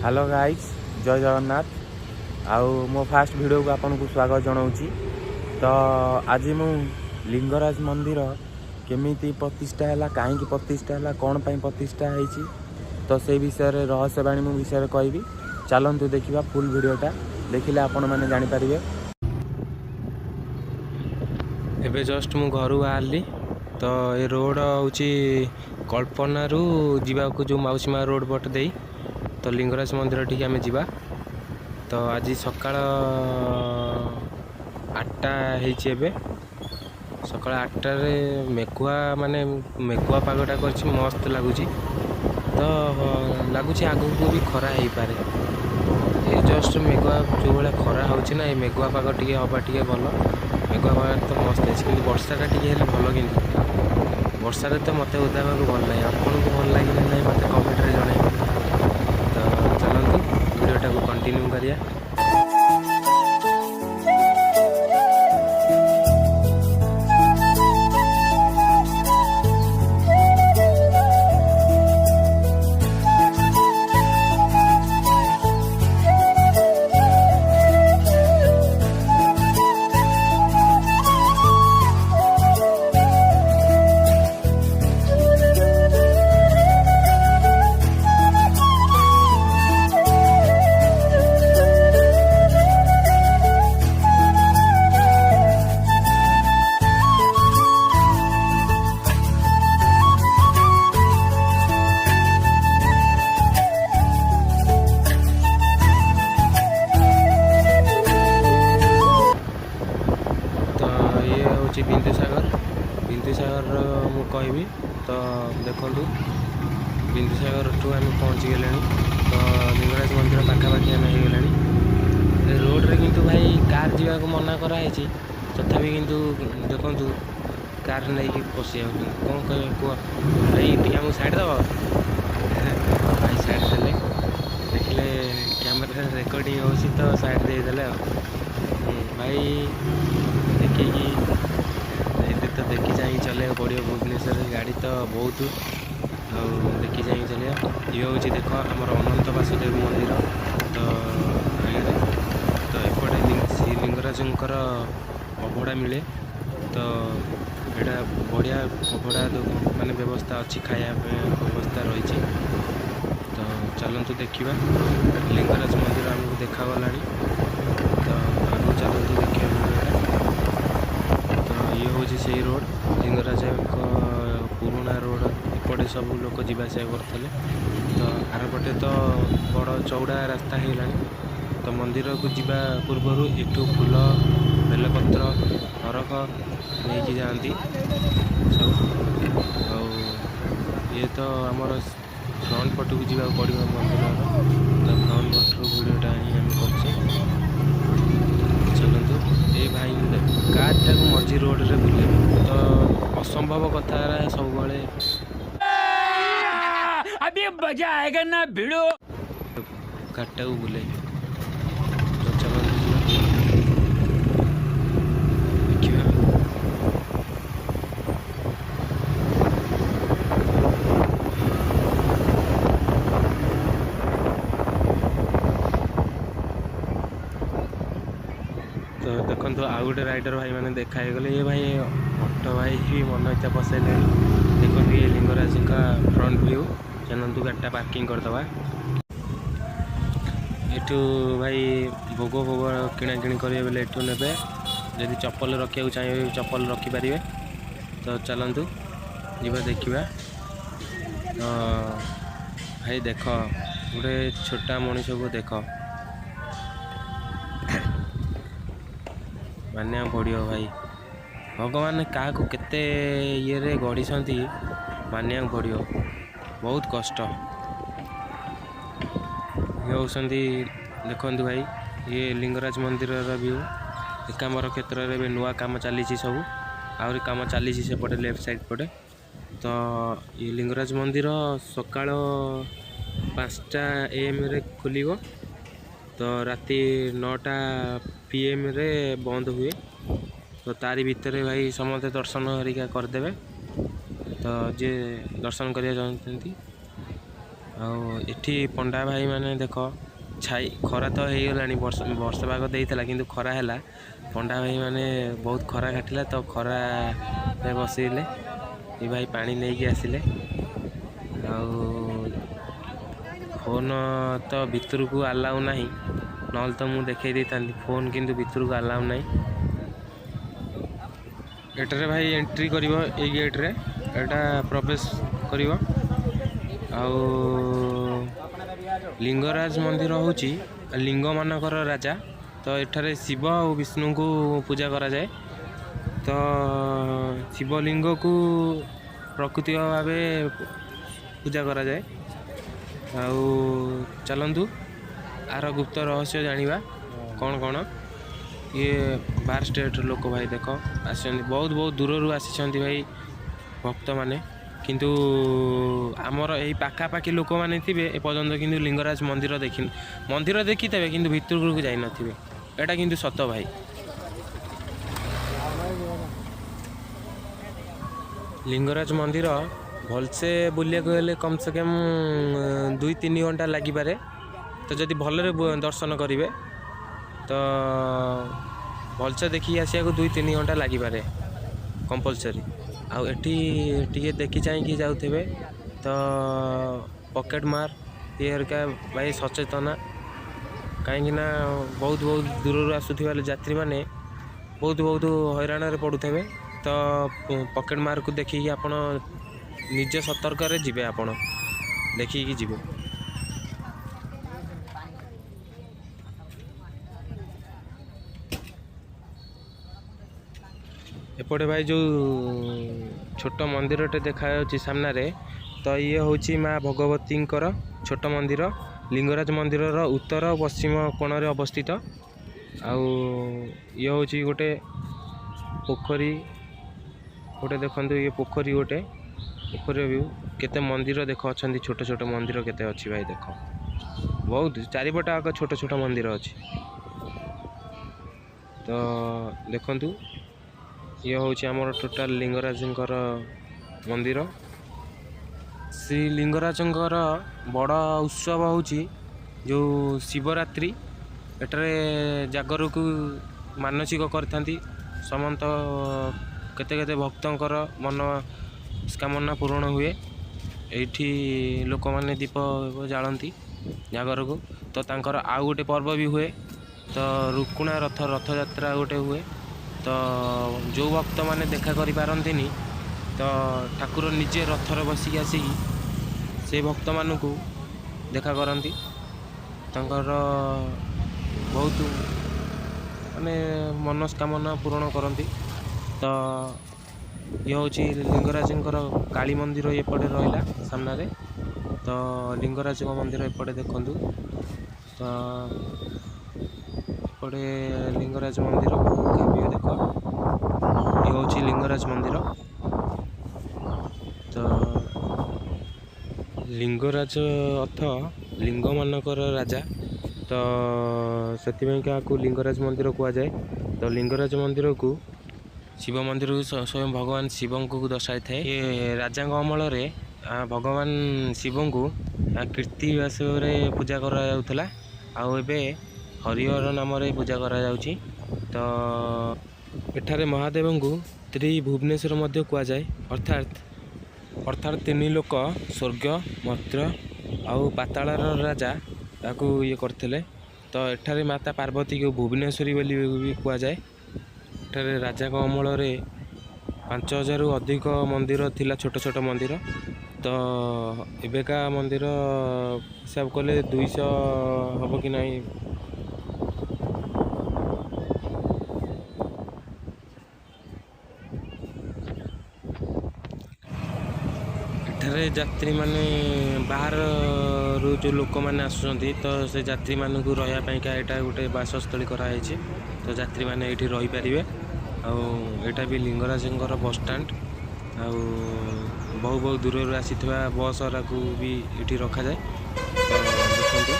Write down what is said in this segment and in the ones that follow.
Hello guys, ଜୟ ଜଗନ୍ନାଥ। ଆଉ ମୋ first ଭିଡ଼ିଓକୁ ଆପଣଙ୍କୁ ସ୍ୱାଗତ ଜଣାଉଛି। ତ ଆଜି ମୁଁ ଲିଙ୍ଗରାଜ ମନ୍ଦିର କେମିତି ପ୍ରତିଷ୍ଠା ହେଲା, କାହିଁକି ପ୍ରତିଷ୍ଠା ହେଲା, କ'ଣ ପାଇଁ ପ୍ରତିଷ୍ଠା ହେଇଛି, ତ ସେଇ ବିଷୟରେ ରହସ୍ୟବାଣୀ ମୁଁ ବିଷୟରେ କହିବି। ଚାଲନ୍ତୁ ଦେଖିବା, ଫୁଲ୍ ଭିଡ଼ିଓଟା ଦେଖିଲେ ଆପଣମାନେ ଜାଣିପାରିବେ। ଏବେ ଜଷ୍ଟ ମୁଁ ଘରୁ ବାହାରିଲି। ତ ଏ ରୋଡ଼ ହେଉଛି କଳ୍ପନାରୁ ଯିବାକୁ ଯେଉଁ ମାଉସୀ ମା ରୋଡ଼ ପଟ ଦେଇ, ତ ଲିଙ୍ଗରାଜ ମନ୍ଦିର ଟିକେ ଆମେ ଯିବା। ତ ଆଜି ସକାଳ 8ଟା ହେଇଛି। ଏବେ ସକାଳ 8ଟାରେ ମେଘୁଆ, ମାନେ ମେଘୁଆ ପାଗଟା କରିଛି, ମସ୍ତ ଲାଗୁଛି। ତ ଲାଗୁଛି ଆଗକୁ ବି ଖରା ହେଇପାରେ। ଏ ଜଷ୍ଟ ମେଘୁଆ, ଯେଉଁ ଭଳିଆ ଖରା ହେଉଛି ନା, ଏ ମେଘୁଆ ପାଗ ଟିକେ ହେବା ଟିକେ ଭଲ। ମେଘୁଆ ପାଗ ତ ମସ୍ତ ହେଇଛି, କିନ୍ତୁ ବର୍ଷାଟା ଟିକେ ହେଲେ ଭଲ। କିନ୍ତୁ ବର୍ଷାରେ ତ ମୋତେ ଓଦା ହେବାକୁ ଭଲ ଲାଗେ। ଆପଣଙ୍କୁ ଭଲ ଲାଗେ ନା ନାହିଁ, ମୋତେ କମେଣ୍ଟରେ ଜଣାଇବେ। ତ ଚାଲନ୍ତୁ, ଭିଡ଼ିଓଟାକୁ କଣ୍ଟିନ୍ୟୁ କରିବା। ତ ଇଏ ହେଉଛି ବିନ୍ଦୁସାଗର। ବିନ୍ଦୁସାଗରର ମୁଁ କହିବି। ତ ଦେଖନ୍ତୁ, ବିନ୍ଦୁସାଗରଠୁ ଆମେ ପହଞ୍ଚିଗଲେଣି। ତ ଲିଙ୍ଗରାଜ ମନ୍ଦିର ପାଖାପାଖି ଆମେ ହେଇଗଲେଣି। ଏ ରୋଡ଼ରେ କିନ୍ତୁ ଭାଇ କାର୍ ଯିବାକୁ ମନା କରାହେଇଛି, ତଥାପି କିନ୍ତୁ ଦେଖନ୍ତୁ କାର୍ ନେଇକି ପଶି ଯାଉଛନ୍ତି। କ'ଣ କହିବେ କୁହ? ଭାଇ, ଟିକେ ଆମକୁ ସାଇଡ଼୍ ଦେବ। ଭାଇ ସାଇଡ଼୍ ଦେଲେ। ଦେଖିଲେ କ୍ୟାମେରାରେ ରେକର୍ଡ଼ିଂ ହେଉଛି, ତ ସାଇଡ଼୍ ଦେଇଦେଲେ। ଆଉ ଭାଇ ଦେଖିକି ଏବେ ତ ଦେଖି ଚାହିଁକି ଚଲେଇବାକୁ ପଡ଼ିବ। ଭୁବନେଶ୍ୱରରେ ଗାଡ଼ି ତ ବହୁତ, ଆଉ ଦେଖି ଚାହିଁକି ଚଲେଇବା। ଇଏ ହେଉଛି ଦେଖ ଆମର ଅନନ୍ତ ବାସୁଦେବ ମନ୍ଦିର। ତ ଆଗରେ ତ ଏପଟେ ଶ୍ରୀ ଲିଙ୍ଗରାଜଙ୍କର ଅବଢ଼ା ମିଳେ। ତ ଏଇଟା ବଢ଼ିଆ ଅବଢ଼ା ମାନେ ବ୍ୟବସ୍ଥା ଅଛି, ଖାଇବା ପାଇଁ ବ୍ୟବସ୍ଥା ରହିଛି। ତ ଚାଲନ୍ତୁ ଦେଖିବା, ଲିଙ୍ଗରାଜ ମନ୍ଦିର ଆମକୁ ଦେଖାଗଲାଣି। ତ ଆଗକୁ ଚାଲନ୍ତୁ ଦେଖିବା ଭିଡ଼ିଓଟା। ତ ଇଏ ହେଉଛି ସେଇ ରୋଡ଼, ଲିଙ୍ଗରାଜଙ୍କ ପୁରୁଣା ରୋଡ଼। ଏପଟେ ସବୁ ଲୋକ ଯିବା ଆସିବା କରୁଥିଲେ। ତ ଆରପଟେ ତ ବଡ଼ ଚଉଡ଼ା ରାସ୍ତା ହେଇଗଲାଣି। ତ ମନ୍ଦିରକୁ ଯିବା ପୂର୍ବରୁ ଏଠୁ ଫୁଲ, ବେଲପତ୍ର, ଅରଖ ନେଇକି ଯାଆନ୍ତି ସବୁ। ଆଉ ଇଏ ତ ଆମର ଫ୍ରଣ୍ଟ ପଟକୁ ଯିବାକୁ ପଡ଼ିବ ମନ୍ଦିରର। ତ ଫ୍ରଣ୍ଟ ପଟରୁ ଭିଡ଼ିଓଟା ହିଁ ଆମେ କରୁଛେ। ଚାଲନ୍ତୁ। ଏ ଭାଇ କାର୍ଟାକୁ ମଝି ରୋଡ଼ରେ ବୁଲେଇବେ, ତ ଅସମ୍ଭବ କଥା ସବୁବେଳେ। अभी मजा आएगा ना भिड़ू। କାର୍ଟାକୁ ବୁଲେଇବେ। ତ ଚାଲନ୍ତୁ ଯିବା, ଦେଖିବା। ତ ଦେଖନ୍ତୁ, ଆଉ ଗୋଟେ ରାଇଡର ଭାଇମାନେ ଦେଖା ହେଇଗଲେ। ଏ ଭାଇ ଅଟୋ ଭାଇ ବି ମନ ଇଚ୍ଛା ପଶେଇଲେଣି। ଦେଖନ୍ତୁ, ଇଏ ଲିଙ୍ଗରାଜଙ୍କ ଫ୍ରଣ୍ଟ ଭ୍ୟୁ। ଚାଲନ୍ତୁ, ଗାଡ଼ିଟା ପାର୍କିଂ କରିଦେବା। ଏଠୁ ଭାଇ ଭୋଗ ଫୋଗ କିଣାକିଣି କରିବେ ବୋଲେ ଏଠୁ ନେବେ। ଯଦି ଚପଲ ରଖିବାକୁ ଚାହିଁବେ ବି ଚପଲ ରଖିପାରିବେ। ତ ଚାଲନ୍ତୁ ଯିବା, ଦେଖିବା। ତ ଭାଇ ଦେଖ, ଗୋଟେ ଛୋଟା ମଣିଷକୁ ଦେଖ, ମାନିବାକୁ ପଡ଼ିବ ଭାଇ। ଭଗବାନ କାହାକୁ କେତେ ଇଏରେ ଗଢ଼ିଛନ୍ତି, ମାନିବାକୁ ପଡ଼ିବ। ବହୁତ କଷ୍ଟ। ଇଏ ହେଉଛନ୍ତି, ଦେଖନ୍ତୁ ଭାଇ, ଇଏ ଲିଙ୍ଗରାଜ ମନ୍ଦିରର ଭ୍ୟୁ। ଏକାମ୍ବର କ୍ଷେତ୍ରରେ ଏବେ ନୂଆ କାମ ଚାଲିଛି ସବୁ, ଆହୁରି କାମ ଚାଲିଛି ସେପଟେ ଲେଫ୍ଟ ସାଇଡ଼୍ ପଟେ। ତ ଇଏ ଲିଙ୍ଗରାଜ ମନ୍ଦିର ସକାଳ 5ଟା ଏଏମ୍ରେ ଖୋଲିବ, ତ ରାତି 9ଟା ପିଏମ୍ରେ ବନ୍ଦ ହୁଏ। ତ ତାରି ଭିତରେ ଭାଇ ସମସ୍ତେ ଦର୍ଶନ ହେରିକା କରିଦେବେ, ତ ଯିଏ ଦର୍ଶନ କରିବାକୁ ଚାହୁଁଛନ୍ତି। ଆଉ ଏଠି ପଣ୍ଡା ଭାଇମାନେ ଦେଖ, ଛାଇ ଖରା ତ ହେଇଗଲାଣି, ବର୍ଷା ବର୍ଷା ପାଗ ଦେଇଥିଲା କିନ୍ତୁ ଖରା ହେଲା। ପଣ୍ଡା ଭାଇମାନେ ବହୁତ ଖରା କାଟିଲା, ତ ଖରାରେ ବସିଲେ। ଏ ଭାଇ ପାଣି ନେଇକି ଆସିଲେ। ଆଉ ଫୋନ୍ ତ ଭିତରକୁ ଆଲାଉ ନାହିଁ, ନହେଲେ ତ ମୁଁ ଦେଖେଇ ଦେଇଥାନ୍ତି ଫୋନ୍, କିନ୍ତୁ ଭିତରକୁ ଆଲାଉ ନାହିଁ। ଏଠାରେ ଭାଇ ଏଣ୍ଟ୍ରି କରିବ, ଏଇ ଗେଟ୍ରେ ଏଇଟା ପ୍ରବେଶ କରିବ। ଆଉ ଲିଙ୍ଗରାଜ ମନ୍ଦିର ହେଉଛି ଲିଙ୍ଗମାନଙ୍କର ରାଜା। ତ ଏଠାରେ ଶିବ ଆଉ ବିଷ୍ଣୁଙ୍କୁ ପୂଜା କରାଯାଏ। ତ ଶିବଲିଙ୍ଗକୁ ପ୍ରାକୃତିକ ଭାବେ ପୂଜା କରାଯାଏ। ଆଉ ଚାଲନ୍ତୁ ଆର ଗୁପ୍ତ ରହସ୍ୟ ଜାଣିବା କ'ଣ କ'ଣ। ଇଏ ବାହାର ଷ୍ଟେଟ୍ର ଲୋକ ଭାଇ ଦେଖ ଆସିଛନ୍ତି, ବହୁତ ବହୁତ ଦୂରରୁ ଆସିଛନ୍ତି ଭାଇ ଭକ୍ତମାନେ। କିନ୍ତୁ ଆମର ଏଇ ପାଖାପାଖି ଲୋକମାନେ ଥିବେ ଏପର୍ଯ୍ୟନ୍ତ କିନ୍ତୁ ଲିଙ୍ଗରାଜ ମନ୍ଦିର ଦେଖି, ମନ୍ଦିର ଦେଖିଥିବେ କିନ୍ତୁ ଭିତରକୁ ଯାଇନଥିବେ। ଏଇଟା କିନ୍ତୁ ସତ ଭାଇ। ଲିଙ୍ଗରାଜ ମନ୍ଦିର ଭଲସେ ବୁଲିବାକୁ ହେଲେ କମ୍ ସେ କମ୍ 2-3 ଘଣ୍ଟା ଲାଗିପାରେ। ତ ଯଦି ଭଲରେ ଦର୍ଶନ କରିବେ ତ ଭଲସେ ଦେଖିକି ଆସିବାକୁ 2-3 ଘଣ୍ଟା ଲାଗିପାରେ କମ୍ପଲସରି। ଆଉ ଏଠି ଟିକେ ଦେଖି ଚାହିଁକି ଯାଉଥିବେ, ତ ପକେଟ୍ ମାର୍ ଇଏ ହେରିକା ଭାଇ ସଚେତନ, କାହିଁକିନା ବହୁତ ବହୁତ ଦୂରରୁ ଆସୁଥିବା ଯାତ୍ରୀମାନେ ବହୁତ ବହୁତ ହଇରାଣରେ ପଡ଼ୁଥିବେ। ତ ପକେଟ୍ ମାର୍କୁ ଦେଖିକି ଆପଣ ନିଜ ସତର୍କରେ ଯିବେ, ଆପଣ ଦେଖିକି ଯିବେ। ଏପଟେ ଭାଇ ଯେଉଁ ଛୋଟ ମନ୍ଦିରଟେ ଦେଖାଯାଉଛି ସାମ୍ନାରେ, ତ ଇଏ ହେଉଛି ମା ଭଗବତୀଙ୍କର ଛୋଟ ମନ୍ଦିର। ଲିଙ୍ଗରାଜ ମନ୍ଦିରର ଉତ୍ତର ପଶ୍ଚିମ କୋଣରେ ଅବସ୍ଥିତ। ଆଉ ଇଏ ହେଉଛି ଗୋଟେ ପୋଖରୀ ଗୋଟେ, ଦେଖନ୍ତୁ ଇଏ ପୋଖରୀ ଗୋଟେ, ପୋଖରୀର ଭିଉ। କେତେ ମନ୍ଦିର ଦେଖ ଅଛନ୍ତି, ଛୋଟ ଛୋଟ ମନ୍ଦିର କେତେ ଅଛି ଭାଇ ଦେଖ, ବହୁତ ଚାରିପଟ ଆଗ ଛୋଟ ଛୋଟ ମନ୍ଦିର ଅଛି। ତ ଦେଖନ୍ତୁ ଇଏ ହେଉଛି ଆମର ଟୋଟାଲ ଲିଙ୍ଗରାଜଙ୍କର ମନ୍ଦିର। ଶ୍ରୀ ଲିଙ୍ଗରାଜଙ୍କର ବଡ଼ ଉତ୍ସବ ହେଉଛି ଯେଉଁ ଶିବରାତ୍ରି। ଏଠାରେ ଜାଗରକୁ ମାନସିକ କରିଥାନ୍ତି ସମସ୍ତ, କେତେ କେତେ ଭକ୍ତଙ୍କର ମନସ୍କାମନା ପୂରଣ ହୁଏ। ଏଇଠି ଲୋକମାନେ ଦୀପ ଜାଳନ୍ତି ଜାଗରକୁ। ତ ତାଙ୍କର ଆଉ ଗୋଟେ ପର୍ବ ବି ହୁଏ, ତ ରୁକୁଣା ରଥ ରଥଯାତ୍ରା ଗୋଟେ ହୁଏ। ତ ଯେଉଁ ଭକ୍ତମାନେ ଦେଖା କରିପାରନ୍ତିନି, ତ ଠାକୁର ନିଜେ ରଥରେ ବସିକି ଆସିକି ସେ ଭକ୍ତମାନଙ୍କୁ ଦେଖା କରନ୍ତି। ତାଙ୍କର ବହୁତ ମାନେ ମନସ୍କାମନା ପୂରଣ କରନ୍ତି। ତ ଇଏ ହେଉଛି ଲିଙ୍ଗରାଜଙ୍କର କାଳୀ ମନ୍ଦିର ଏପଟେ ରହିଲା ସାମ୍ନାରେ। ତ ଲିଙ୍ଗରାଜଙ୍କ ମନ୍ଦିର ଏପଟେ ଦେଖନ୍ତୁ। ତ ଏପଟେ ଲିଙ୍ଗରାଜ ମନ୍ଦିର ଭିଉ ଦେଖ, ଇଏ ହେଉଛି ଲିଙ୍ଗରାଜ ମନ୍ଦିର। ତ ଲିଙ୍ଗରାଜ ଅର୍ଥ ଲିଙ୍ଗମାନଙ୍କର ରାଜା, ତ ସେଥିପାଇଁ କାହାକୁ ଲିଙ୍ଗରାଜ ମନ୍ଦିର କୁହାଯାଏ। ତ ଲିଙ୍ଗରାଜ ମନ୍ଦିରକୁ ଶିବ ମନ୍ଦିରକୁ ସ୍ୱୟଂ ଭଗବାନ ଶିବଙ୍କୁ ଦର୍ଶାଇଥାଏ। ଇଏ ରାଜାଙ୍କ ଅମଳରେ ଭଗବାନ ଶିବଙ୍କୁ କୀର୍ତ୍ତି ବାସରେ ପୂଜା କରାଯାଉଥିଲା, ଆଉ ଏବେ ହରିହର ନାମରେ ପୂଜା କରାଯାଉଛି। ତ ଏଠାରେ ମହାଦେବଙ୍କୁ ତ୍ରିଭୁବନେଶ୍ୱର ମଧ୍ୟ କୁହାଯାଏ, ଅର୍ଥାତ୍ ତିନି ଲୋକ ସ୍ୱର୍ଗ, ମର୍ତ୍ତ୍ୟ ଆଉ ପାତାଳର ରାଜା ତାକୁ ଇଏ କରିଥିଲେ। ତ ଏଠାରେ ମାତା ପାର୍ବତୀକୁ ଭୁବନେଶ୍ୱରୀ ବୋଲି ବି କୁହାଯାଏ। ଏଠାରେ ରାଜାଙ୍କ ଅମଳରେ 5000ରୁ ଅଧିକ ମନ୍ଦିର ଥିଲା, ଛୋଟ ଛୋଟ ମନ୍ଦିର। ତ ଏବେକା ମନ୍ଦିର ହିସାବ କଲେ 200 ହେବ କି ନାହିଁ। ଏଠାରେ ଯାତ୍ରୀମାନେ ବାହାରରୁ ଯେଉଁ ଲୋକମାନେ ଆସୁଛନ୍ତି, ତ ସେ ଯାତ୍ରୀମାନଙ୍କୁ ରହିବା ପାଇଁକା ଏଇଟା ଗୋଟେ ବାସସ୍ଥଳୀ କରାହେଇଛି। ତ ଯାତ୍ରୀମାନେ ଏଇଠି ରହିପାରିବେ। ଆଉ ଏଇଟା ବି ଲିଙ୍ଗରାଜଙ୍କର ବସଷ୍ଟାଣ୍ଡ। ଆଉ ବହୁ ବହୁ ଦୂରରୁ ଆସିଥିବା ବସ୍ ଗୁଡ଼ାକୁ ବି ଏଇଠି ରଖାଯାଏ। ତ ଦେଖନ୍ତୁ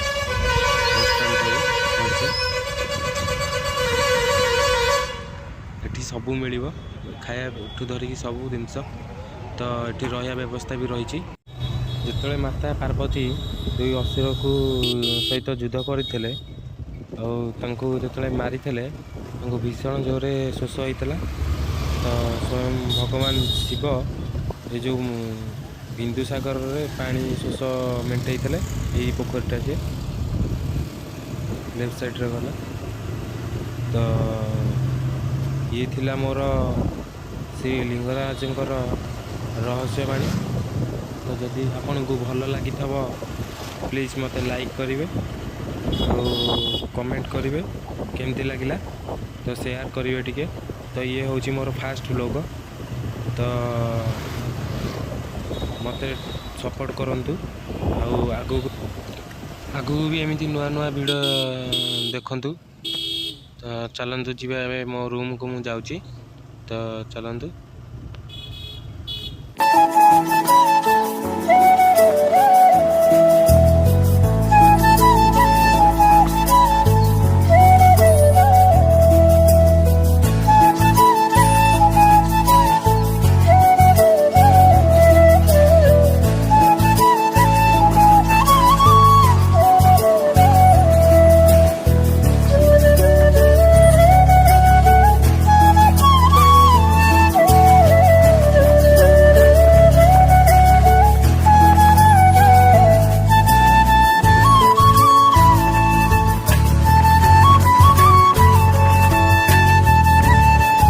ବସଷ୍ଟାଣ୍ଡଟାକୁ ଭଲସେ, ଏଠି ସବୁ ମିଳିବ, ଖାଇବାଠୁ ଧରିକି ସବୁ ଜିନିଷ। ତ ଏଠି ରହିବା ବ୍ୟବସ୍ଥା ବି ରହିଛି। ଯେତେବେଳେ ମାତା ପାର୍ବତୀ ଦୁଇ ଅସୁରକୁ ସହିତ ଯୁଦ୍ଧ କରିଥିଲେ ଆଉ ତାଙ୍କୁ ଯେତେବେଳେ ମାରିଥିଲେ, ତାଙ୍କୁ ଭୀଷଣ ଜୋରରେ ଶୋଷ ହେଇଥିଲା। ତ ସ୍ୱୟଂ ଭଗବାନ ଶିବ ଏ ଯେଉଁ ବିନ୍ଦୁସାଗରରେ ପାଣି ଶୋଷ ମେଣ୍ଟେଇଥିଲେ। ଏଇ ପୋଖରୀଟା ସିଏ ଲେଫ୍ଟ ସାଇଡ଼୍ରେ ଗଲା। ତ ଇଏ ଥିଲା ମୋର ଶ୍ରୀ ଲିଙ୍ଗରାଜଙ୍କର ରହସ୍ୟବାଣୀ। ତ ଯଦି ଆପଣଙ୍କୁ ଭଲ ଲାଗିଥିବ, ପ୍ଲିଜ୍ ମୋତେ ଲାଇକ୍ କରିବେ ଆଉ କମେଣ୍ଟ କରିବେ କେମିତି ଲାଗିଲା। ତ ସେୟାର କରିବେ ଟିକେ। ତ ଇଏ ହେଉଛି ମୋର ଫାଷ୍ଟ ବ୍ଲଗ୍, ତ ମୋତେ ସପୋର୍ଟ କରନ୍ତୁ ଆଉ ଆଗକୁ ଆଗକୁ ବି ଏମିତି ନୂଆ ନୂଆ ଭିଡ଼ିଓ ଦେଖନ୍ତୁ। ତ ଚାଲନ୍ତୁ ଯିବା, ଏବେ ମୋ ରୁମ୍କୁ ମୁଁ ଯାଉଛି। ତ ଚାଲନ୍ତୁ।